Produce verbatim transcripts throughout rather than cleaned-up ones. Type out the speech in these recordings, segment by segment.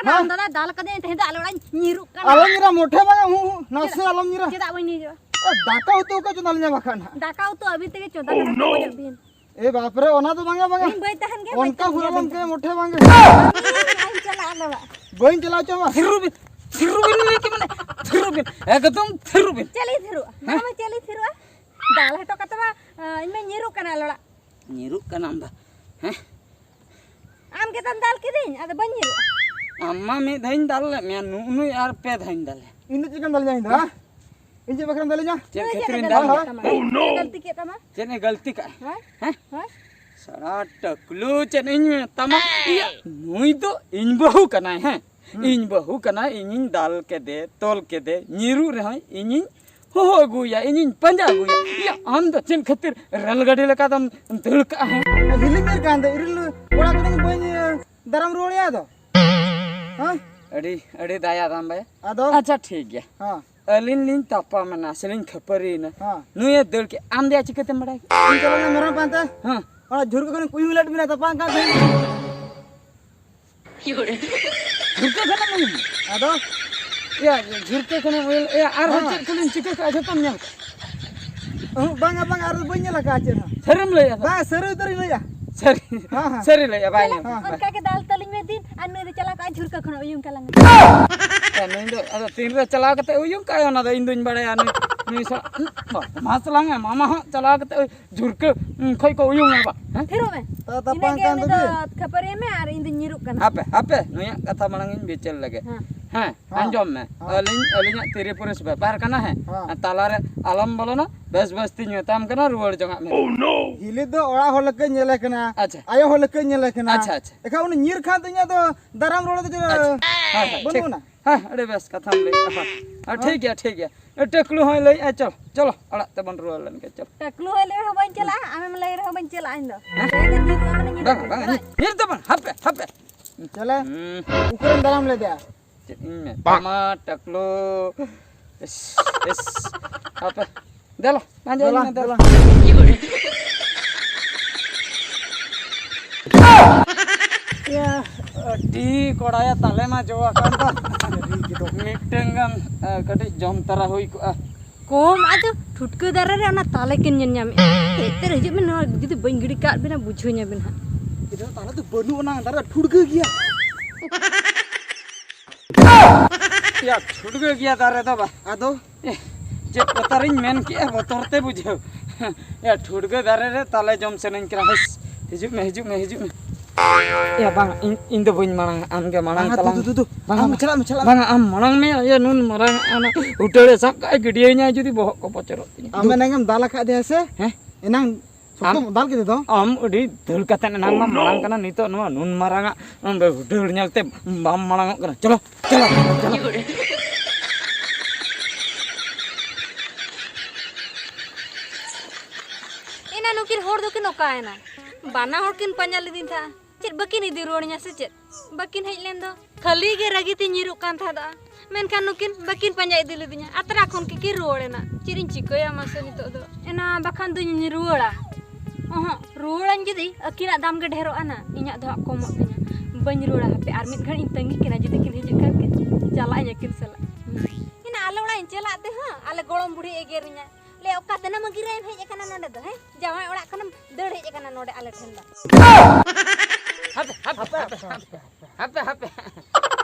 ᱠᱟᱱᱟ᱾ ᱦᱮᱸ? ᱟᱢ ᱫᱟᱫᱟ ᱫᱟᱞ ᱠᱟᱫᱮᱭᱟ, ᱛᱮᱦᱮᱧ ᱫᱚ ᱟᱞᱮ ᱚᱲᱟᱜ ᱤᱧ ᱧᱤᱨᱩᱜ ᱠᱟᱱᱟ᱾ ᱟᱞᱚᱢ ᱧᱤᱨᱟ, ᱢᱚᱴᱷᱮ ᱵᱟᱝᱟ, ᱦᱩ, ᱦᱩ, ᱱᱟᱥᱮ ᱪᱮᱫᱟᱜ? ᱟᱞᱚᱢ ᱧᱤᱨᱟ᱾ ᱪᱮᱫᱟᱜ ᱵᱟᱹᱧ ᱧᱤᱨᱩᱜᱼᱟ? ᱮ, ᱫᱟᱠᱟ ᱩᱛᱩ ᱚᱠᱚᱭ ᱪᱚᱸᱫᱟ ᱞᱤᱧᱟ ᱵᱟᱠᱷᱟᱱ ᱦᱟᱸᱜ? ᱫᱟᱠᱟ ᱩᱛᱩ ᱟᱹᱵᱤᱱ ᱛᱮᱜᱮ ᱪᱚᱸᱫᱟ ᱠᱟᱛᱮ ᱠᱚ ᱜᱚᱡᱚᱜ ᱵᱤᱱ᱾ ᱮ ᱵᱟᱯ ᱨᱮ, ᱚᱱᱟ ᱫᱚ ᱵᱟᱝᱟ, ᱵᱟᱝᱟ᱾ ᱤᱧ ᱵᱟᱹᱧ ᱛᱟᱦᱮᱱ ᱜᱮᱭᱟ, ᱵᱟᱹᱧ ᱚᱱᱠᱟ ᱛᱟᱦᱮᱱ ᱜᱮᱭᱟ, ᱦᱩᱨᱟᱹᱞᱚᱢ ᱵᱟᱹᱧ ᱛᱮ ᱛᱟᱦᱮᱱ ᱢᱚᱴᱷᱮ ᱵᱟᱝᱟ᱾ ᱜᱮᱭᱟ᱾ ᱵᱟᱹᱧ ᱪᱟᱞᱟᱜᱼᱟ ᱟᱫᱚ ᱚᱲᱟᱜ᱾ ᱵᱟᱹᱧ ᱪᱟᱞᱟᱣ ᱦᱚᱪᱚᱣᱟᱢᱟ᱾ ᱛᱷᱤᱨᱩ ᱵᱤᱱ, ᱛᱷᱤᱨᱩ ᱵᱤᱱ ᱞᱟᱹᱭ ᱠᱮ ᱢᱟᱱᱮ, ᱛᱷᱤᱨᱩ ᱵᱤᱱ, ᱮᱠᱫᱚᱢ ᱛᱷᱤᱨᱩ ᱵᱤᱱ᱾ ᱪᱮᱫ ᱞᱤᱧ ᱛᱷᱤᱨᱩᱜᱼᱟ? ᱦᱮᱸ? ᱵᱟᱝᱟ, ᱪᱮᱫ ᱞᱤᱧ ᱛᱷᱤᱨᱩᱜᱼᱟ? ᱫᱟᱞ ᱦᱚᱴᱚ ᱠᱟᱛᱮ ᱢᱟ, ᱟ, ᱤᱧ ᱢᱟ ᱧᱤᱨᱩᱜ ᱠᱟᱱᱟ ᱟᱞᱮ ᱚᱲᱟᱜ᱾ ᱧᱤᱨᱩᱜ ᱠᱟᱱᱟᱢ ᱵᱟ, ᱦᱮᱸ? ᱟᱢ ᱜᱮᱛᱟᱢ ᱫᱟᱞ ᱠᱤᱫᱤᱧ, ᱟᱫᱚ ᱵᱟᱹᱧ ᱧᱤᱨᱩᱜᱼᱟ᱾ ᱟᱢ ᱢᱟ ᱢᱤᱫ ᱫᱷᱟᱣᱤᱧ ᱫᱟᱞ ᱞᱮᱫ ᱢᱮᱭᱟ, ᱱᱩᱜ ᱱᱩᱭ ᱟᱨ ᱯᱮ ᱫᱷᱟᱣᱤᱧ ᱫᱟᱞᱮᱭᱟ᱾ ᱤᱧ ᱫᱚ ᱪᱮᱫ ᱞᱮᱠᱟᱢ ᱫᱟᱞᱤᱧᱟ ᱤᱧ ᱫᱚ, ᱦᱮᱸ? ᱤᱧ ᱪᱮᱫ ᱵᱟᱠᱷᱨᱟᱢ ᱫᱟᱞᱤᱧᱟ? ᱪᱮᱫ ᱪᱮᱫ ᱠᱷᱟᱹᱛᱤᱨᱤᱧ ᱫᱟᱞ ᱞᱮᱫ ᱛᱟᱢᱟ? ᱪᱮᱫ ᱜᱟᱹᱞᱛᱤ ᱠᱮᱫ ᱛᱟᱢᱟ? ᱪᱮᱫ ᱮ ᱜᱟᱹᱞᱛᱤ ᱠᱟᱜᱼᱟ? ᱦᱮᱸ? ᱦᱮᱸ? ᱦᱮᱸ? ᱥᱟᱲᱟ ᱴᱟᱠᱞᱩ, ᱪᱮᱫ ᱤᱧ ᱢᱮᱛᱟᱢᱟ? ᱤᱭᱟᱹ, ᱱᱩᱭ ᱫᱚ ᱤᱧ ᱵᱟᱹᱦᱩ ᱠᱟᱱᱟᱭ, ᱦᱮᱸ? ᱦᱩᱸ᱾ ᱤᱧ ᱵᱟᱹᱦᱩ ᱠᱟᱱᱟᱭ, ᱤᱧᱤᱧ ᱫᱟᱞ ᱠᱮᱫᱮ, ᱛᱚᱞ ᱠᱮᱫᱮ, ᱧᱤᱨᱩᱜ ᱨᱮᱦᱚᱸᱭ ᱤᱧᱤᱧ ᱦᱚᱦᱚ ᱟᱹᱜᱩᱭᱟ, ᱤᱧᱤᱧ ᱯᱟᱸᱡᱟ ᱟᱹᱜᱩᱭᱟ᱾ ᱤᱭᱟᱹ, ᱟᱢ ᱫᱚ ᱪᱮᱫ ᱠᱷᱟᱹᱛᱤᱨ ᱨᱮᱞ ᱜᱟᱹᱰᱤ ᱞᱮᱠᱟ ᱫᱚᱢ ᱫᱟᱹᱲ ᱠᱟᱜᱼᱟ, ᱦᱮᱸ? ᱦᱤᱞᱤᱧ ᱧᱤᱨ ᱠᱟᱱ ᱫᱚ, ᱤᱨᱤᱞ ᱠᱚᱲᱟ ᱠᱚᱫᱚᱧ ᱵᱟᱹᱧ, ᱤᱭᱟᱹ, ᱫᱟᱨᱟᱢ ᱨᱩᱣᱟᱹᱲᱮᱭᱟ ᱟᱫᱚ᱾ ᱦᱮᱸ? ᱟᱹᱰᱤ, ᱟᱹᱰᱤ ᱫᱟᱭᱟ ᱛᱟᱢ ᱵᱟᱭᱟ᱾ ᱟᱫᱚ? ᱟᱪᱪᱷᱟ, ᱴᱷᱤᱠ ᱜᱮᱭᱟ᱾ ᱦᱮᱸ᱾ ᱟᱹᱞᱤᱧ ᱞᱤᱧ ᱛᱟᱯᱟᱢ ᱮᱱᱟ ᱥᱮ ᱞᱤᱧ ᱠᱷᱟᱹᱯᱟᱹᱨᱤ ᱮᱱᱟ᱾ ᱦᱮᱸ᱾ ᱱᱩᱭᱮ ᱫᱟᱹᱲ ᱠᱮᱫ, ᱟᱢ ᱫᱚᱭᱟ ᱪᱤᱠᱟᱹᱛᱮᱢ ᱵᱟᱲᱟᱭ? ᱤᱧ ᱪᱟᱞᱟᱣ ᱞᱮᱱᱟ ᱢᱮᱨᱚᱢ ᱯᱟᱱᱛᱮ᱾ ᱦᱮᱸ᱾ ᱚᱱᱟ ᱡᱷᱩᱨᱠᱟᱹ ᱠᱷᱚᱱᱤᱧ ᱠᱩᱭᱩᱝ ᱞᱮᱫ ᱵᱤᱱᱟ ᱛᱟᱯᱟᱢ ᱠᱟᱱ ᱛᱟᱦᱮᱸᱫ᱾ ᱡᱷᱩᱨᱠᱟᱹ ᱠᱷᱚᱱᱮᱢ ᱩᱭᱩᱝ? ᱟᱫᱚ? ᱮᱭᱟ, ᱡᱷᱩᱨᱠᱟᱹ ᱠᱷᱚᱱᱮᱢ ᱩᱭᱩᱝ? ᱮᱭᱟ, ᱟᱨᱦᱚᱸ ᱦᱮᱸ᱾ ᱪᱮᱫ ᱠᱚᱞᱤᱧ ᱪᱤᱠᱟᱹ ᱠᱟᱜᱼᱟ ᱡᱷᱚᱛᱚᱢ ᱧᱮᱞ ᱠᱟᱜᱼᱟ᱾ ᱚᱦᱚᱸ, ᱵᱟᱝᱟ, ᱵᱟᱝᱟ, ᱟᱨ ᱫᱚ ᱵᱟᱹᱧ ᱧᱮᱞ ᱟᱠᱟᱫᱼᱟ ᱪᱮᱫ ᱦᱚᱸ᱾ ᱥᱟᱹᱨᱤᱢ ᱞᱟᱹᱭᱮᱫᱼᱟ ᱛᱚ? ᱵᱟᱝ, ᱥᱟᱹᱨᱤ ᱩᱛᱟᱹᱨᱤᱧ ᱞᱟᱹᱭᱮᱫᱼᱟ᱾ ᱥᱟᱹᱨᱤ, ᱦᱮᱸ, ᱦᱮᱸ᱾ ᱥᱟᱹᱨᱤ ᱞᱟᱹᱭᱮᱫᱼᱟ, ᱵᱟᱭ ᱛᱟᱦᱞᱮ ᱧᱟᱢ᱾ ᱚᱱᱠᱟ ᱜᱮ ᱫᱟᱞ ᱛᱟᱹᱞᱤᱧ ᱢᱮ ᱫᱤᱱ, ᱟᱨ ᱱᱩᱭ ᱫᱚ ᱪᱟᱞᱟᱣ ᱠᱚᱜᱼᱟ ᱡᱷᱩᱨᱠᱟᱹ ᱠᱷᱚᱱ ᱩᱭᱩᱝ ᱠᱟᱞᱟᱝ᱾ ᱦᱮᱸ, ᱱᱩᱭ ᱫᱚ ᱟᱫᱚ ᱛᱤᱱᱨᱮ ᱪᱟᱞᱟᱣ ᱠᱟᱛᱮ ᱩᱭᱩᱝ ᱠᱟᱜᱼᱟᱭ, ᱚᱱᱟ ᱫᱚ ᱤᱧ ᱫᱩᱧ ᱵᱟᱲᱟᱭᱟ᱾ ᱱᱩᱭ, ᱱᱩᱭ ᱥᱟᱞᱟᱜ, ᱢᱟ ᱛᱟᱞᱟᱝ ᱢᱮ, ᱢᱟᱢᱟ ᱦᱚᱸ ᱪᱟᱞᱟᱣ ᱠᱟᱛᱮ ᱡᱷᱩᱨᱠᱟᱹ, ᱩᱸ, ᱠᱷᱚᱡ ᱠᱚ ᱩᱭᱩᱝ ᱮᱫᱟ, ᱦᱮᱸ? ᱛᱷᱤᱨᱚᱜ ᱢᱮ᱾ ᱛᱟ-, ᱛᱟᱯᱟᱢ ᱤᱱᱟᱹᱜᱮ ᱠᱟᱱ ᱩᱱᱤ ᱫᱚ ᱫᱚᱵᱤᱱ? ᱠᱷᱟᱹᱯᱟᱹᱨᱤᱭᱟᱹ ᱢᱮ ᱟᱨ ᱤᱧ ᱫᱚᱧ ᱧᱤᱨᱩᱜ ᱠᱟᱱᱟ᱾ ᱦᱟᱯᱮ, ᱦᱟᱯᱮ, ᱱᱩᱭᱟᱜ ᱠᱟᱛᱷᱟ ᱢᱟᱲᱟᱝ ᱤᱧ ᱵᱤᱪᱟᱹᱨ ᱞᱮᱜᱮ᱾ ᱦᱮᱸ᱾ ᱦᱮᱸ, ᱦᱮᱸ᱾ ᱟᱸᱡᱚᱢ ᱢᱮ᱾ ᱦᱮᱸ᱾ ᱟᱹᱞᱤᱧ, ᱟᱹᱞᱤᱧᱟᱜ ᱛᱤᱨᱤ ᱯᱩᱨᱩᱥ ᱵᱮᱯᱟᱨ ᱠᱟᱱᱟ, ᱦᱮᱸ᱾ ᱦᱮᱸ᱾ ᱟᱨ ᱛᱟᱞᱟᱨᱮ ᱟᱞᱚᱢ ᱵᱚᱞᱚᱱᱟ, ᱵᱮᱥ ᱵᱮᱥ ᱛᱤᱧ ᱢᱮᱛᱟᱢ ᱠᱟᱱᱟ, ᱨᱩᱣᱟᱹᱲ ᱡᱚᱝᱟᱜ ᱢᱮ᱾ ᱦᱤᱞᱤ ᱫᱚ ᱚᱲᱟᱜ ᱦᱚᱲ ᱞᱮᱠᱟᱧ ᱧᱮᱞᱮ ᱠᱟᱱᱟ᱾ ᱟᱪᱪᱷᱟ᱾ ᱟᱭᱳ ᱦᱚᱲ ᱞᱮᱠᱟᱧ ᱧᱮᱞᱮ ᱠᱟᱱᱟ᱾ ᱟᱪᱪᱷᱟ, ᱟᱪᱪᱷᱟ᱾ ᱮᱱᱠᱷᱟᱱ ᱩᱱᱤ ᱧᱤᱨ ᱠᱷᱟᱱ ᱫᱚ ᱤᱧᱟᱹᱜ ᱫᱚ ᱫᱟᱨᱟᱢ ᱨᱩᱣᱟᱹᱲ ᱫᱚ ᱪᱮᱫ ᱟᱪᱪᱷᱟ᱾ ᱦᱮᱸ, ᱦᱮᱸ, ᱵᱟᱹᱱᱩᱜ ᱴᱷᱤᱠ᱾ ᱟᱱᱟ? ᱦᱮᱸ, ᱟᱹᱰᱤ ᱵᱮᱥ ᱠᱟᱛᱷᱟᱢ ᱞᱟᱹᱭ ᱠᱮᱫᱟ᱾ ᱦᱮᱸ, ᱦᱮᱸ᱾ ᱴᱷᱤᱠ ᱜᱮᱭᱟ, ᱴᱷᱤᱠ ᱜᱮᱭᱟ᱾ ᱮ, ᱴᱟᱹᱠᱞᱩ ᱦᱚᱸᱭ ᱞᱟᱹᱭᱮᱫᱼᱟ, ᱪᱚᱞᱚ, ᱪᱚᱞᱚ, ᱚᱲᱟᱜ ᱛᱮᱵᱚᱱ ᱨᱩᱣᱟᱹᱲ ᱞᱮᱱ ᱜᱮ, ᱪᱚᱞᱚ᱾ ᱴᱟᱹᱠᱞᱩ ᱦᱚᱸᱭ ᱞᱟᱹᱭ ᱨᱮᱦᱚᱸ ᱵᱟᱹᱧ ᱪᱟᱞᱟᱜᱼᱟ, ᱟᱢᱮᱢ ᱞᱟᱹᱭ ᱨᱮᱦᱚᱸ ᱵᱟᱹᱧ ᱪᱟᱞᱟᱜᱼᱟ ᱤᱧ ᱫᱚ᱾ ᱦᱮᱸ? ᱤᱧ ᱫᱚ ᱧᱤᱨ ᱫᱚ ᱢᱟᱱᱮ ᱧᱤᱨ ᱵᱟᱝ, ᱵᱟᱹᱧ ᱵᱟᱝ, ᱪᱟᱞᱟᱜᱼᱟ᱾ ᱧᱤᱨ ᱫᱚ ᱵᱟᱝ, ᱦᱟᱯᱮ, ᱦᱟᱯᱮ᱾ ᱪᱟᱞᱮ, ᱦᱩᱸ᱾ ᱩᱠᱩᱨᱮᱢ ᱫᱟᱨᱟᱢ ᱞᱮᱫᱮᱭᱟ? ᱪᱮᱫ ᱤᱧ ᱢᱮᱛᱟᱢᱟ, ᱴᱟᱠᱞᱩ᱾ ᱤᱥ, ᱤᱥ, ᱦᱟᱯᱮ᱾ ᱫᱮᱞᱟ, ᱯᱟᱸᱡᱟᱭᱤᱧ ᱫᱮᱞᱟ, ᱢᱮ, ᱫᱮᱞᱟ᱾ ᱫᱮᱞᱟ᱾ ᱭᱟ, ᱟᱹᱰᱤ ᱠᱚᱲᱟᱭᱟ, ᱛᱟᱞᱮ ᱢᱟ ᱡᱚ ᱟᱠᱟᱱ ᱫᱚ᱾ ᱢᱤᱫᱴᱟᱝ ᱜᱟᱱ, ᱮ, ᱠᱟᱹᱴᱤᱡ ᱡᱚᱢ ᱛᱟᱨᱟ ᱦᱩᱭ ᱠᱚᱜᱼᱟ᱾ ᱠᱚᱢ ᱟᱫᱚ ᱴᱷᱩᱴᱠᱟᱹ ᱫᱟᱨᱮ ᱨᱮ ᱚᱱᱟ ᱛᱟᱞᱮ ᱠᱤᱱ ᱧᱮᱞ ᱧᱟᱢᱮᱫᱼᱟ᱾ ᱦᱮᱡ ᱛᱮ ᱦᱤᱡᱩᱜ ᱵᱤᱱ, ᱱᱚᱣᱟ ᱡᱩᱫᱤ ᱵᱟᱹᱧ ᱜᱤᱰᱤ ᱠᱟᱜ ᱵᱤᱱᱟ, ᱵᱩᱡᱷᱟᱹᱣ ᱧᱟᱵᱤᱱ ᱦᱟᱸᱜ᱾ ᱪᱮᱫ ᱦᱚᱸ ᱛᱟᱞᱮ ᱫᱚ ᱵᱟᱹᱱᱩᱜ ᱟᱱᱟ, ᱫᱟᱨᱮ ᱴᱷᱩᱲᱜᱟᱹ ᱜᱮᱭᱟ᱾ ᱭᱟ, ᱴᱷᱩᱲᱜᱟᱹ ᱜᱮᱭᱟ ᱫᱟᱨᱮ ᱫᱚ ᱵᱟ᱾ ᱟᱫᱚ? ᱮ, ᱪᱮᱫ ᱵᱚᱛᱚᱨᱤᱧ ᱢᱮᱱ ᱠᱮᱜᱼᱟ, ᱵᱚᱛᱚᱨ ᱛᱮ ᱵᱩᱡᱷᱟᱹᱣ᱾ ᱭᱟ, ᱴᱷᱩᱲᱜᱟᱹ ᱫᱟᱨᱮ ᱨᱮ ᱛᱟᱞᱮ ᱡᱚᱢ ᱥᱟᱱᱟᱧ ᱠᱟᱱᱟ᱾ ᱦᱟᱹᱥ, ᱦᱤᱡᱩᱜ ᱢᱮ, ᱦᱤᱡᱩᱜ ᱢᱮ, ᱦᱤᱡᱩᱜ ᱢᱮ᱾ ᱭᱟ, ᱵᱟᱝ, ᱤᱧ, ᱤᱧ ᱫᱚ ᱵᱟᱹᱧ ᱢᱟᱲᱟᱝᱟ, ᱟᱢ ᱜᱮ ᱢᱟᱲᱟᱝ ᱵᱟᱝᱟ, ᱛᱟᱞᱟᱝ ᱫᱩ, ᱢᱮ᱾ ᱫᱩ, ᱫᱩ, ᱫᱩ᱾ ᱵᱟᱝᱟ, ᱟᱢ ᱪᱟᱞᱟᱜ ᱢᱮ, ᱪᱟᱞᱟᱜ ᱢᱮ᱾ ᱵᱟᱝᱟ, ᱟᱢ ᱢᱟᱲᱟᱝ ᱢᱮ᱾ ᱤᱭᱟᱹ, ᱱᱩᱱ ᱢᱟᱨᱟᱝ ᱟᱜ ᱚᱱᱟ ᱩᱴᱟᱹᱲᱮ ᱥᱟᱵ ᱠᱟᱜᱼᱟ, ᱜᱤᱰᱤᱭᱟᱹᱧᱟᱭ ᱡᱩᱫᱤ ᱵᱚᱦᱚᱜ ᱠᱚ ᱯᱚᱪᱚᱨᱚᱜ ᱛᱤᱧᱟ᱾ ᱟᱢ ᱫᱩ᱾ ᱮᱱᱟᱝ ᱮᱢ ᱫᱟᱞ ᱟᱠᱟᱫ ᱫᱮᱭᱟ ᱥᱮ? ᱦᱮᱸ? ᱮᱱᱟᱝ ᱥᱚᱠᱛᱚᱢ ᱟᱢ, ᱫᱟᱞ ᱠᱮᱫᱮ ᱫᱚ? ᱟᱢ ᱟᱹᱰᱤ ᱫᱟᱹᱲ ᱠᱟᱛᱮ ᱮᱱᱟᱝ ᱢᱟ ᱢᱟᱲᱟᱝ ᱠᱟᱱᱟ, ᱱᱤᱛᱚᱜ ᱱᱚᱣᱟ ᱱᱩᱱ ᱢᱟᱨᱟᱝ ᱟᱜ ᱩᱴᱟᱹᱲ ᱧᱮᱞ ᱛᱮ ᱵᱟᱢ ᱢᱟᱲᱟᱝ ᱚᱜ ᱠᱟᱱᱟ᱾ ᱪᱚᱞᱚ, ᱪᱚᱞᱚ, ᱪᱚᱞᱚ᱾ ᱮᱱᱟ ᱱᱩᱠᱤᱱ ᱦᱚᱲ ᱫᱚᱠᱤᱱ ᱚᱠᱟᱭᱮᱱᱟ? ᱵᱟᱱᱟ ᱦᱚᱲ ᱠᱤᱱ ᱯᱟᱸᱡᱟ ᱞᱤᱫᱤᱧ ᱛᱟᱦᱮᱸᱫ᱾ ᱪᱮᱫ ᱵᱟᱹᱠᱤᱱ ᱤᱫᱤ ᱨᱩᱣᱟᱹᱲᱤᱧᱟ ᱥᱮ ᱪᱮᱫ? ᱵᱟᱹᱠᱤᱱ ᱦᱮᱡ ᱞᱮᱱ ᱫᱚ᱾ ᱠᱷᱟᱹᱞᱤ ᱜᱮ ᱨᱟᱹᱜᱤ ᱛᱤᱧ ᱧᱤᱨᱩᱜ ᱠᱟᱱ ᱛᱟᱦᱮᱸᱫᱚᱜᱼᱟ᱾ ᱢᱮᱱᱠᱷᱟᱱ ᱱᱩᱠᱤᱱ ᱵᱟᱹᱠᱤᱱ ᱯᱟᱸᱡᱟ ᱤᱫᱤ ᱞᱤᱫᱤᱧᱟ᱾ ᱟᱛᱨᱟ ᱠᱷᱚᱱ ᱠᱤᱠᱤᱱ ᱨᱩᱣᱟᱹᱲ ᱮᱱᱟ᱾ ᱪᱮᱫ ᱤᱧ ᱪᱤᱠᱟᱹᱭᱟ ᱢᱟᱥᱮ ᱱᱤᱛᱚᱜ ᱫᱚ? ᱮᱱᱟ ᱵᱟᱠᱷᱟᱱ ᱫᱩᱧ ᱨᱩᱣᱟᱹᱲᱟ᱾ ᱚᱦᱚᱸ, ᱨᱩᱣᱟᱹᱲᱟᱹᱧ ᱡᱩᱫᱤ ᱟᱹᱠᱤᱱᱟᱜ ᱫᱟᱢ ᱜᱮ ᱰᱷᱮᱨᱚᱜᱼᱟ ᱱᱟ, ᱤᱧᱟᱹᱜ ᱫᱚ ᱦᱟᱸᱜ ᱠᱚᱢᱚᱜ ᱛᱤᱧᱟ᱾ ᱵᱟᱹᱧ ᱨᱩᱣᱟᱹᱲᱟ ᱦᱟᱯᱮ, ᱟᱨ ᱢᱤᱫ ᱜᱷᱟᱹᱲᱤᱡ ᱤᱧ ᱛᱟᱺᱜᱤ ᱠᱤᱱᱟ, ᱡᱩᱫᱤ ᱠᱤᱱ ᱦᱤᱡᱩᱜ ᱠᱷᱟᱱ ᱠᱤᱱ ᱪᱟᱞᱟᱜ ᱟᱹᱧ ᱟᱹᱠᱤᱱ ᱥᱟᱞᱟᱜ᱾ ᱮᱱᱟ ᱟᱞᱮ ᱚᱲᱟᱜ ᱤᱧ ᱪᱟᱞᱟᱜ ᱛᱮᱦᱚᱸ ᱟᱞᱮ ᱜᱚᱲᱚᱢ ᱵᱩᱲᱦᱤ ᱮᱜᱮᱨᱤᱧᱟ᱾ ᱞᱟᱹᱭᱟ, "ᱚᱠᱟ ᱛᱮᱱᱟᱢ ᱜᱤᱨᱟᱹᱭᱮᱢ ᱦᱮᱡ ᱟᱠᱟᱱᱟ ᱱᱚᱰᱮ ᱫᱚ, ᱦᱮᱸ? ᱡᱟᱶᱟᱭ ᱚᱲᱟᱜ ᱠᱷᱚᱱᱮᱢ ᱫᱟᱹᱲ ᱦᱮᱡ ᱟᱠᱟᱱᱟ ᱱᱚᱰᱮ ᱟᱞᱮ ᱴᱷᱮᱱ ᱫᱚ?" ᱦᱟᱯᱮ, ᱦᱟᱯᱮ, ᱦᱟᱯᱮ, ᱦᱟᱯᱮ, ᱦᱟᱯᱮ᱾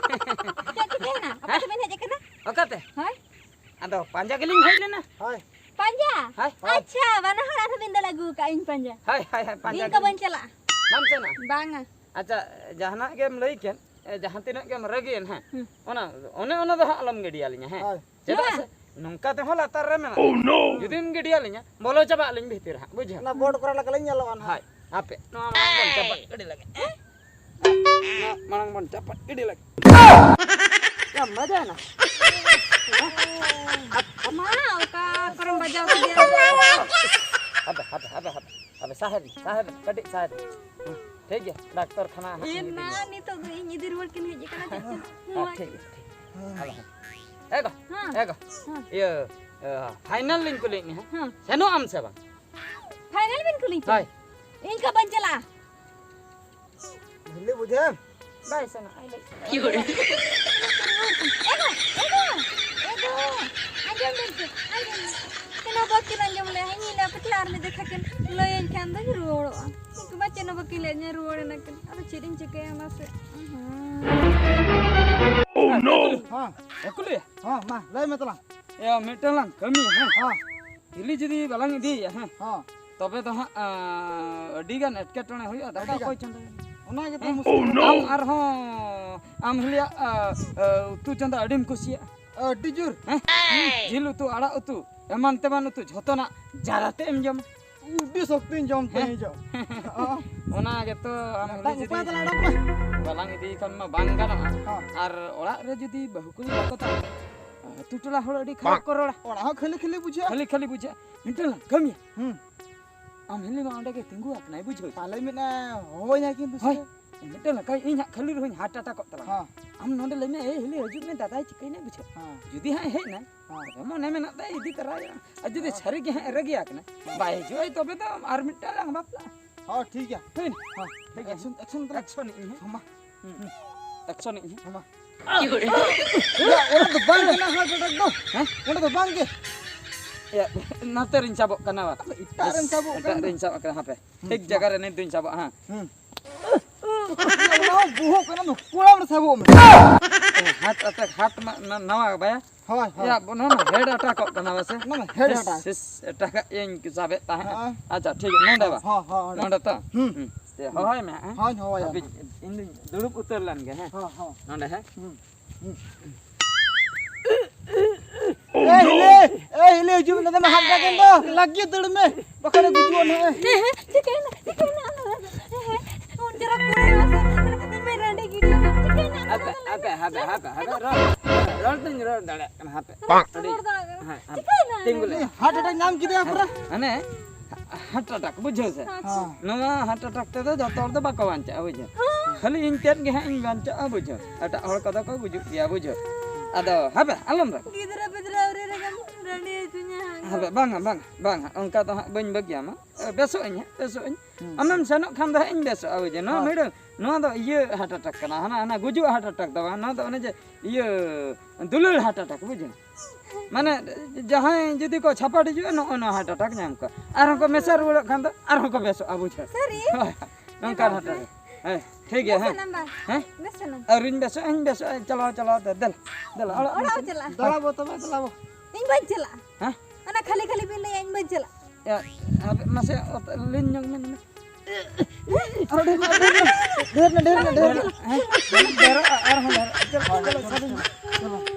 ᱪᱮᱫ ᱪᱤᱠᱟᱹᱭᱮᱱᱟ? ᱚᱠᱟ ᱦᱮᱸ? ᱛᱮᱵᱮᱱ ᱦᱮᱡ ᱟᱠᱟᱱᱟ? ᱚᱠᱟᱛᱮ? ᱦᱳᱭ᱾ ᱟᱫᱚ ᱯᱟᱸᱡᱟ ᱜᱮᱞᱤᱧ ᱦᱮᱡ ᱞᱮᱱᱟ᱾ ᱦᱳᱭ᱾ ᱯᱟᱸᱡᱟ? ᱦᱳᱭ᱾ ᱟᱪᱪᱷᱟ, ᱵᱟᱱᱟ ᱦᱚᱲ ᱟᱨᱦᱚᱸ ᱵᱤᱱ ᱫᱟᱹᱲ ᱟᱹᱜᱩ ᱟᱠᱟᱫᱼᱟ ᱤᱧ ᱯᱟᱸᱡᱟ᱾ ᱦᱳᱭ, ᱦᱳᱭ, ᱦᱳᱭ, ᱯᱟᱸᱡᱟ ᱫᱤᱱ ᱠᱚ ᱜᱮᱞᱤᱧ ᱵᱟᱹᱧ ᱪᱟᱞᱟᱜᱼᱟ᱾ ᱵᱟᱢ ᱪᱟᱞᱟᱜᱼᱟ? ᱵᱟᱝᱟ᱾ ᱟᱪᱪᱷᱟ, ᱡᱟᱦᱟᱱᱟᱜ ᱜᱮᱢ ᱞᱟᱹᱭ ᱠᱮᱫ, ᱮ, ᱡᱟᱦᱟᱸ ᱛᱤᱱᱟᱹᱜ ᱜᱮᱢ ᱨᱟᱹᱜᱤᱭᱮᱱ, ᱦᱮᱸ, ᱦᱩᱸ᱾ ᱚᱱᱟ, ᱚᱱᱮ ᱚᱱᱟ ᱫᱚ ᱦᱟᱸᱜ ᱟᱞᱚᱢ ᱜᱤᱰᱤᱭᱟᱞᱤᱧᱟ, ᱦᱮᱸ? ᱦᱳᱭ᱾ ᱪᱮᱫᱟᱜ ᱪᱮᱫᱟᱜ? ᱥᱮ ᱱᱚᱝᱠᱟ ᱛᱮᱦᱚᱸ ᱞᱟᱛᱟᱨ ᱨᱮ ᱢᱮᱱᱟᱜ ᱞᱤᱧᱟ᱾ ᱡᱩᱫᱤᱢ ᱜᱤᱰᱤᱭᱟᱞᱤᱧᱟ, ᱵᱚᱞᱚ ᱪᱟᱵᱟᱜ ᱟᱹᱞᱤᱧ ᱵᱷᱤᱛᱤᱨ ᱦᱟᱸᱜ, ᱵᱩᱡᱷᱟᱹᱣ? ᱚᱱᱟ ᱵᱳᱨᱰ ᱠᱚᱨᱮ ᱞᱮᱠᱟ ᱞᱤᱧ ᱧᱮᱞᱚᱜᱼᱟ ᱱᱟᱦᱟᱜ᱾ ᱦᱳᱭ, ᱦᱟᱯᱮ, ᱱᱚᱣᱟ ᱢᱟᱲᱟᱝ ᱵᱚᱱ ᱪᱟᱯᱟᱫ ᱜᱤᱰᱤ ᱞᱟᱜᱮ᱾ ᱱᱚᱣᱟ ᱢᱟᱲᱟᱝ ᱵᱚᱱ ᱪᱟᱯᱟᱫ ᱜᱤᱰᱤ ᱞᱟᱜᱮ᱾ ᱭᱟ, ᱢᱟᱡᱟᱭᱮᱱᱟ᱾ ᱢᱟ, ᱚᱠᱟ ᱠᱚᱨᱮᱢ ᱵᱟᱡᱟᱣ ᱠᱮᱫᱮᱭᱟ? ᱦᱟᱯᱮ, ᱦᱟᱯᱮ, ᱦᱟᱯᱮ, ᱦᱟᱯᱮ᱾ ᱟᱫᱚ ᱥᱟᱦᱮᱫ, ᱥᱟᱦᱮᱫ, ᱠᱟᱹᱴᱤᱡ ᱥᱟᱦᱮᱫ᱾ ᱦᱩᱸ, ᱴᱷᱤᱠ ᱜᱮᱭᱟ, ᱰᱟᱠᱛᱚᱨ ᱠᱷᱟᱱᱟ ᱦᱟᱸᱜ ᱤᱧ ᱤᱫᱤ ᱮᱱᱟ, ᱢᱮᱭᱟ᱾ ᱱᱤᱛᱚᱜ ᱫᱚ ᱤᱧ ᱤᱫᱤ ᱨᱩᱣᱟᱹᱲ ᱠᱤᱱ ᱦᱮᱡ ᱟᱠᱟᱱᱟ, ᱪᱮᱫ ᱪᱚ᱾ ᱦᱮᱸ, ᱴᱷᱤᱠ ᱜᱮᱭᱟ, ᱴᱷᱤᱠ ᱜᱮᱭᱟ᱾ ᱟᱫᱚ ᱦᱟᱸᱜ᱾ ᱮ ᱜᱚ, ᱦᱮᱸ᱾ ᱮ ᱜᱚ, ᱦᱮᱸ᱾ ᱤᱭᱟᱹ, ᱤᱭᱟᱹ, ᱯᱷᱟᱭᱱᱟᱞ ᱞᱤᱧ ᱠᱩᱞᱤᱭᱮᱫ ᱢᱮᱭᱟ, ᱦᱮᱸ᱾ ᱦᱮᱸ᱾ ᱥᱮᱱᱚᱜ ᱟᱢ ᱥᱮ ᱵᱟᱝ? ᱯᱷᱟᱭᱱᱟᱞ ᱵᱤᱱ ᱠᱩᱞᱤᱧ ᱠᱟᱱᱟ? ᱦᱳᱭ᱾ ᱤᱧ ᱠᱚ ᱵᱟᱹᱧ ᱪᱟᱞᱟᱜᱼᱟ᱾ ᱞᱟᱹᱭ ᱵᱩᱡᱷᱟᱹᱣ᱾ ᱵᱟᱭ ᱥᱮᱱᱚᱜ ᱟᱭ ᱞᱟᱹᱭ᱾ ᱮ ᱜᱚ, ᱮ ᱜᱚ, ᱮ ᱜᱚ, ᱟᱸᱡᱚᱢ ᱵᱮᱱ ᱥᱮ, ᱟᱸᱡᱚᱢ ᱵᱮᱱ ᱥᱮ᱾ ᱪᱮᱫ ᱦᱚᱸ ᱵᱟᱹᱠᱤᱱ ᱟᱸᱡᱚᱢ ᱞᱮᱭᱟ, ᱤᱧ ᱞᱟᱹᱭᱟ ᱯᱟᱪᱷᱞᱟ ᱟᱨ ᱢᱤᱫ ᱡᱚᱠᱷᱟ ᱠᱤᱱ ᱞᱟᱹᱭᱟᱹᱧ ᱠᱷᱟᱱ ᱫᱚᱧ ᱨᱩᱣᱟᱹᱲᱚᱜᱼᱟ᱾ ᱩᱱᱠᱩ ᱢᱟ ᱪᱮᱫ ᱦᱚᱸ ᱵᱟᱹᱠᱤᱱ ᱞᱟᱹᱭᱟᱹᱧᱟ, ᱨᱩᱣᱟᱹᱲ ᱮᱱᱟ ᱠᱤᱱ᱾ ᱟᱫᱚ ᱪᱮᱫ ᱤᱧ ᱪᱤᱠᱟᱹᱭᱟ ᱢᱟᱥᱮ? ᱦᱮᱸ᱾ ᱦᱮᱸ᱾ ᱮᱠᱩᱞᱤ᱾ ᱦᱮᱸ, ᱢᱟ, ᱞᱟᱹᱭ ᱢᱮ ᱛᱟᱞᱟᱝ᱾ ᱮᱭᱟ, ᱢᱤᱫᱴᱟᱝ ᱞᱟᱝ ᱠᱟᱹᱢᱤᱭᱟ, ᱦᱮᱸ᱾ ᱦᱮᱸ᱾ ᱦᱤᱞᱤ ᱡᱩᱫᱤ ᱵᱟᱞᱟᱝ ᱤᱫᱤᱭᱮᱭᱟ, ᱦᱮᱸ, ᱦᱮᱸ᱾ ᱛᱚᱵᱮ ᱫᱚ ᱦᱟᱸᱜ, ᱟᱸ, ᱟᱹᱰᱤ ᱜᱟᱱ ᱮᱴᱠᱮᱴᱚᱬᱮ ᱦᱩᱭᱩᱜᱼᱟ᱾ ᱫᱟᱠᱟ ᱟᱹᱰᱤ ᱜᱟᱱ᱾ ᱚᱠᱚᱭ ᱪᱚᱸᱫᱟᱭᱟ? ᱚᱱᱟ ᱜᱮᱛᱚ ᱦᱮᱸ? ᱢᱩᱥᱠᱤᱞ᱾ ᱟᱢ ᱟᱨᱦᱚᱸ ᱟᱢ ᱦᱤᱞᱤᱭᱟᱜ, ᱟ, ᱟ, ᱩᱛᱩ ᱪᱚᱸᱫᱟ ᱟᱹᱰᱤᱢ ᱠᱩᱥᱤᱭᱟᱜᱼᱟ᱾ ᱟᱹᱰᱤ ᱡᱳᱨ᱾ ᱦᱮᱸ? ᱡᱤᱞ ᱩᱛᱩ, ᱟᱲᱟᱜ ᱩᱛᱩ, ᱮᱢᱟᱱ ᱛᱮᱢᱟᱱ ᱩᱛᱩ, ᱡᱷᱚᱛᱚᱱᱟᱜ ᱡᱟᱞᱟ ᱛᱮ ᱮᱢ ᱡᱚᱢᱟ᱾ ᱟᱹᱰᱤ ᱥᱚᱠᱛᱤᱧ ᱡᱚᱢ ᱛᱮ ᱦᱮᱸ? ᱦᱤᱡᱩᱜ᱾ ᱚ᱾ ᱚᱱᱟ ᱜᱮᱛᱚ ᱟᱢ ᱦᱤᱞᱤ ᱮᱴᱟᱜ ᱡᱩᱫᱤ ᱩᱯᱟᱭ ᱛᱟᱞᱮ ᱚᱰᱚᱠ ᱢᱮ᱾ ᱵᱟᱞᱟᱝ ᱤᱫᱤᱭ ᱠᱷᱟᱱ ᱢᱟ ᱵᱟᱝ ᱜᱟᱱᱚᱜᱼᱟ᱾ ᱦᱚᱸ᱾ ᱟᱨ ᱚᱲᱟᱜ ᱨᱮ ᱡᱩᱫᱤ ᱵᱟᱹᱦᱩ ᱠᱩᱲᱤ ᱵᱟᱠᱚ ᱛᱟᱦᱮᱸᱱᱟ, ᱟᱹᱛᱩ ᱴᱚᱞᱟ ᱦᱚᱲ ᱟᱹᱰᱤ ᱠᱷᱟᱨᱟᱯ ᱠᱚ ᱨᱚᱲᱟ᱾ ᱚᱲᱟᱜ ᱦᱚᱸ ᱠᱷᱟᱹᱞᱤ ᱠᱷᱟᱹᱞᱤ ᱵᱩᱡᱷᱟᱹᱜᱼᱟ᱾ ᱠᱷᱟᱹᱞᱤ ᱠᱷᱟᱹᱞᱤ ᱵᱩᱡᱷᱟᱹᱜᱼᱟ᱾ ᱢᱤᱫᱴᱟᱝ ᱞᱟᱝ ᱠᱟᱹᱢᱤᱭᱟ᱾ ᱦᱩᱸ᱾ ᱟᱢ ᱦᱤᱞᱤ ᱢᱟ ᱚᱸᱰᱮ ᱜᱮ ᱛᱤᱸᱜᱩ ᱟᱠᱟᱱᱟᱭ, ᱵᱩᱡᱷᱟᱹᱣ᱾ ᱯᱟᱞᱮ ᱢᱮᱱᱟ ᱦᱚᱦᱚᱭᱟ ᱠᱤᱱᱛᱩ ᱦᱳᱭ᱾ ᱥᱮ᱾ ᱢᱤᱫᱴᱟᱝ ᱞᱟᱝ ᱠᱟᱹᱢᱤ, ᱤᱧ ᱦᱟᱸᱜ ᱠᱷᱟᱹᱞᱤ ᱨᱮᱦᱚᱸᱧ heart attack ᱚᱜ ᱛᱟᱞᱟᱝᱟ᱾ ᱦᱚᱸ᱾ ᱟᱢ ᱱᱚᱸᱰᱮ ᱞᱟᱹᱭ ᱢᱮ, "ᱮᱭ ᱦᱤᱞᱤ ᱦᱤᱡᱩᱜ ᱢᱮ, ᱫᱟᱫᱟᱭ ᱪᱤᱠᱟᱹᱭᱮᱱᱟᱭ ᱵᱩᱡᱷᱟᱹᱣ?" ᱦᱚᱸ᱾ ᱡᱩᱫᱤ ᱦᱟᱸᱜ ᱮ ᱦᱮᱡ ᱮᱱᱟᱭ, ᱦᱚᱸ᱾ ᱛᱚᱵᱮ ᱢᱚᱱᱮ ᱢᱮᱱᱟᱜ ᱛᱟᱭᱟ ᱤᱫᱤ ᱛᱚᱨᱟᱭᱟ᱾ ᱟᱨ ᱡᱩᱫᱤ ᱦᱚᱸ᱾ ᱥᱟᱹᱨᱤ ᱜᱮ ᱦᱟᱸᱜ ᱮ ᱨᱟᱹᱜᱤ ᱟᱠᱟᱱᱟ, ᱦᱚᱸ᱾ ᱵᱟᱭ ᱦᱤᱡᱩᱜᱼᱟᱭ, ᱛᱚᱵᱮ ᱫᱚ ᱟᱨ ᱢᱤᱫᱴᱟᱝ ᱞᱟᱝ ᱵᱟᱯᱞᱟᱜᱼᱟ᱾ ᱦᱚᱸ, ᱴᱷᱤᱠ ᱜᱮᱭᱟ᱾ ᱦᱩᱭ ᱮᱱᱟ? ᱦᱚᱸ, ᱴᱷᱤᱠ ᱜᱮᱭᱟ᱾ Action, action ᱛᱟᱞᱟᱝ᱾ Action ᱤᱧ ᱦᱮᱸ᱾ ᱦᱚᱸ, ᱢᱟ᱾ ᱦᱩᱸ, ᱦᱩᱸ᱾ Action ᱤᱧ ᱦᱮᱸ᱾ ᱦᱚᱸ, ᱢᱟ᱾ ᱭᱟ, ᱚᱱᱟ ᱫᱚ ᱵᱟᱝ ᱠᱟᱱᱟ, heart attack ᱫᱚ᱾ ᱦᱮᱸ? ᱚᱸᱰᱮ ᱫᱚ ᱵᱟᱝ ᱜᱮ᱾ ᱭᱟ, ᱱᱚᱛᱮ ᱨᱤᱧ ᱥᱟᱵᱚᱜ ᱠᱟᱱᱟ ᱵᱟ᱾ ᱮᱴᱟᱜ ᱨᱮᱢ ᱥᱟᱵᱚᱜ ᱮᱴᱟᱜ ᱠᱟᱱ ᱫᱚ᱾ ᱨᱤᱧ ᱥᱟᱵᱚᱜ ᱠᱟᱱᱟ, ᱦᱟᱯᱮ᱾ ᱦᱩᱸ, ᱴᱷᱤᱠ ᱢᱟ᱾ ᱡᱟᱭᱜᱟ ᱨᱮ ᱱᱤᱛ ᱫᱩᱧ ᱥᱟᱵᱚᱜᱼᱟ, ᱦᱮᱸ᱾ ᱦᱩᱸ᱾ ᱚᱱᱟ ᱦᱚᱸ ᱵᱚᱦᱚᱜ ᱠᱟᱱᱟ, ᱱᱩᱠᱩᱲᱟᱢ ᱨᱮ ᱥᱟᱵᱚᱜ ᱢᱮ᱾ ᱦᱮᱸ, heart attack, heart ᱢᱟ ᱱᱟ-, ᱱᱟᱣᱟ ᱵᱟᱭᱟ᱾ ᱦᱳᱭ, ᱦᱳᱭ᱾ ᱭᱟ, ᱱᱚᱣᱟ ᱢᱟ head attack ᱚᱜ ᱠᱟᱱᱟ ᱵᱟᱥᱮ? ᱚᱱᱟ ᱢᱟ head ᱤᱥ, attack᱾ ᱤᱥ, ᱮᱴᱟᱜᱟᱜ ᱤᱧ ᱥᱟᱵᱮᱫ ᱛᱟᱦᱮᱸᱫ᱾ ᱦᱮᱸ᱾ ᱟᱪᱪᱷᱟ, ᱴᱷᱤᱠ ᱜᱮᱭᱟ, ᱱᱚᱰᱮ ᱵᱟ? ᱦᱚᱸ, ᱦᱚᱸ, ᱚᱸᱰᱮ᱾ ᱱᱚᱰᱮ ᱛᱚ? ᱦᱩᱸ᱾ ᱦᱩᱸ᱾ ᱛᱮ ᱦᱚᱦᱚᱭ ᱢᱮ, ᱦᱮᱸ? ᱦᱚᱸᱧ ᱦᱚᱦᱚᱭᱟ᱾ ᱦᱟᱯᱮ, ᱤᱧ ᱫᱩᱧ ᱫᱩᱲᱩᱵ ᱩᱛᱟᱹᱨ ᱞᱮᱱ ᱜᱮ, ᱦᱮᱸ? ᱦᱚᱸ, ᱦᱚᱸ᱾ ᱱᱚᱰᱮ, ᱦᱮᱸ? ᱦᱩᱸ᱾ ᱮ ᱦᱤᱞᱤ, ᱮ ᱦᱤᱞᱤ, ᱦᱤᱡᱩᱜ ᱢᱮ, ᱱᱚᱛᱮ ᱢᱟ heart attack ᱮᱱ ᱫᱚ᱾ ᱞᱟᱜᱤ ᱫᱟᱹᱲ ᱢᱮ, ᱵᱟᱠᱷᱟᱱ ᱮ ᱜᱩᱡᱩᱜᱼᱟ ᱱᱟᱦᱟᱜ᱾ ᱦᱮᱸ, ᱦᱮᱸ, ᱪᱤᱠᱟᱹᱭᱮᱱᱟ? ᱪᱤᱠᱟᱹᱭᱮᱱᱟ? ᱩᱱ ᱪᱮᱦᱨᱟ ᱠᱩᱲᱤ ᱢᱟᱥᱮ ᱢᱮ ᱨᱟᱺᱰᱤ ᱜᱤᱰᱤ ᱠᱟᱱᱟ᱾ ᱪᱤᱠᱟᱹᱭᱮᱱᱟ? ᱦᱟᱯᱮ, ᱦᱟᱯᱮ, ᱦᱟᱯᱮ, ᱦᱟᱯᱮ, ᱦᱟᱯᱮ, ᱨᱚᱲ, ᱨᱚᱲ ᱫᱚᱧ ᱨᱚᱲ ᱫᱟᱲᱮᱭᱟᱜ ᱠᱟᱱᱟ, ᱦᱟᱯᱮ᱾ ᱵᱟᱢ ᱟᱹᱰᱤ, ᱨᱚᱲ ᱫᱟᱲᱮᱭᱟᱜ ᱠᱟᱱᱟ? ᱦᱮᱸ, ᱦᱮᱸ᱾ ᱪᱤᱠᱟᱹᱭᱮᱱᱟ? ᱛᱤᱸᱜᱩ ᱞᱮ᱾ Heart attack ᱧᱟᱢ ᱠᱮᱫᱮᱭᱟ ᱯᱩᱨᱟᱹ᱾ ᱦᱟᱱᱮ, heart attack, ᱵᱩᱡᱷᱟᱹᱣ ᱥᱮ? ᱟᱪᱪᱷᱟ᱾ ᱦᱮᱸ᱾ ᱱᱚᱣᱟ heart attack ᱛᱮᱫᱚ ᱡᱚᱛᱚ ᱦᱚᱲ ᱫᱚ ᱵᱟᱠᱚ ᱵᱟᱧᱪᱟᱜᱼᱟ, ᱵᱩᱡᱷᱟᱹᱣ? ᱦᱮᱸ᱾ ᱠᱷᱟᱹᱞᱤ ᱤᱧ ᱛᱮᱫ ᱜᱮ ᱦᱟᱸᱜ ᱤᱧ ᱵᱟᱧᱪᱟᱜᱼᱟ, ᱵᱩᱡᱷᱟᱹᱣ? ᱮᱴᱟᱜ ᱦᱚᱲ ᱠᱚᱫᱚ ᱠᱚ ᱜᱩᱡᱩᱜ ᱜᱮᱭᱟ, ᱵᱩᱡᱷᱟᱹᱣ? ᱟᱫᱚ ᱦᱟᱯᱮ, ᱟᱞᱚᱢ ᱨᱟᱜᱟ᱾ ᱜᱤᱫᱽᱨᱟᱹ ᱯᱤᱫᱽᱨᱟᱹ ᱟᱹᱣᱨᱤ ᱨᱮᱜᱮᱢ ᱨᱟᱺᱰᱤ ᱦᱚᱪᱚᱧᱟ ᱦᱟᱸᱜ᱾ ᱦᱟᱯᱮ, ᱵᱟᱝᱟ, ᱵᱟᱝᱟ, ᱵᱟᱝᱟ, ᱚᱱᱠᱟ ᱫᱚ ᱦᱟᱸᱜ ᱵᱟᱹᱧ ᱵᱟᱹᱜᱤᱭᱟᱢᱟ᱾ ᱮ, ᱵᱮᱥᱚᱜ ᱟᱹᱧ ᱦᱟᱸᱜ, ᱵᱮᱥᱚᱜ ᱟᱹᱧ᱾ ᱦᱩᱸ᱾ ᱟᱢᱮᱢ ᱥᱮᱱᱚᱜ ᱠᱷᱟᱱ ᱫᱚ ᱦᱟᱸᱜ ᱤᱧ ᱵᱮᱥᱚᱜᱼᱟ, ᱵᱩᱡᱷᱟᱹᱣ? ᱱᱚᱣᱟ ᱦᱳᱭ᱾ ᱢᱤᱲᱟᱹᱝ ᱱᱚᱣᱟ ᱫᱚ ᱤᱭᱟᱹ heart attack ᱠᱟᱱᱟ, ᱦᱟᱱᱟ ᱦᱟᱱᱟ ᱜᱩᱡᱩᱜ heart attack ᱫᱚ ᱵᱟᱝ, ᱱᱚᱣᱟ ᱫᱚ ᱚᱱᱮ ᱡᱮ ᱤᱭᱟᱹ ᱫᱩᱞᱟᱹᱲ heart attack, ᱵᱩᱡᱷᱟᱹᱣ? ᱢᱟᱱᱮ ᱡᱟᱦᱟᱸᱭ ᱡᱩᱫᱤ ᱠᱚ ᱪᱷᱟᱯᱟᱴ ᱦᱤᱡᱩᱜᱼᱟ, ᱱᱚᱜᱼᱚ ᱱᱚᱣᱟ heart attack ᱧᱟᱢ ᱠᱚᱣᱟ᱾ ᱟᱨᱦᱚᱸ ᱠᱚ ᱢᱮᱥᱟ ᱨᱩᱣᱟᱹᱲᱚᱜ ᱠᱷᱟᱱ ᱫᱚ ᱟᱨᱦᱚᱸ ᱠᱚ ᱵᱮᱥᱚᱜᱼᱟ, ᱵᱩᱡᱷᱟᱹᱣ? ᱥᱟᱹᱨᱤ? ᱦᱳᱭ, ᱱᱚᱝᱠᱟ heart attack᱾ ᱦᱮᱸ, ᱴᱷᱤᱠ ᱜᱮᱭᱟ᱾ ᱵᱮᱥ ᱦᱮᱸ, ᱮᱱᱟᱢ ᱵᱟ? ᱦᱮᱸ? ᱵᱮᱥ ᱮᱱᱟᱢ? ᱟᱹᱣᱨᱤᱧ ᱵᱮᱥᱚᱜᱼᱟ, ᱤᱧ ᱵᱮᱥᱚᱜᱼᱟ, ᱪᱟᱞᱟᱣ ᱪᱟᱞᱟᱣ ᱛᱮ᱾ ᱫᱮᱞᱟ, ᱫᱮᱞᱟ, ᱚᱲᱟᱜ ᱚᱲᱟᱜ ᱵᱚᱱ ᱪᱟᱞᱟᱜᱼᱟ᱾ ᱪᱟᱞᱟᱜᱼᱟ᱾ ᱫᱟᱬᱟ ᱵᱚ ᱛᱚᱵᱮ, ᱫᱮᱞᱟ ᱵᱚ᱾ ᱤᱧ ᱵᱟᱹᱧ ᱪᱟᱞᱟᱜᱼᱟ᱾ ᱦᱮᱸ? ᱚᱱᱟ ᱠᱷᱟᱹᱞᱤ ᱠᱷᱟᱹᱞᱤ ᱵᱤᱱ ᱞᱟᱹᱭᱟ, ᱤᱧ ᱵᱟᱹᱧ ᱪᱟᱞᱟᱜᱼᱟ᱾ ᱮ, ᱟᱯᱮ ᱢᱟᱥᱮ ᱚᱛ ᱞᱤᱧ ᱧᱚᱜ ᱢᱮ, ᱢᱮ᱾ ᱟᱨᱚ ᱰᱷᱮᱨ ᱧᱚᱜ, ᱰᱷᱮᱨ ᱧᱚᱜ, ᱰᱷᱮᱨ ᱧᱚᱜ, ᱰᱷᱮᱨ ᱧᱚᱜ, ᱰᱷᱮᱨ ᱧᱚᱜ᱾ ᱦᱮᱸ? ᱰᱷᱮᱨᱚᱜᱼᱟ, ᱟᱨᱦᱚᱸ ᱰᱷᱮᱨᱚᱜᱼᱟ᱾ ᱪᱚᱞᱚ, ᱪᱚᱞᱚ, ᱥᱟᱵᱤᱱ᱾ ᱪᱚᱞᱚ᱾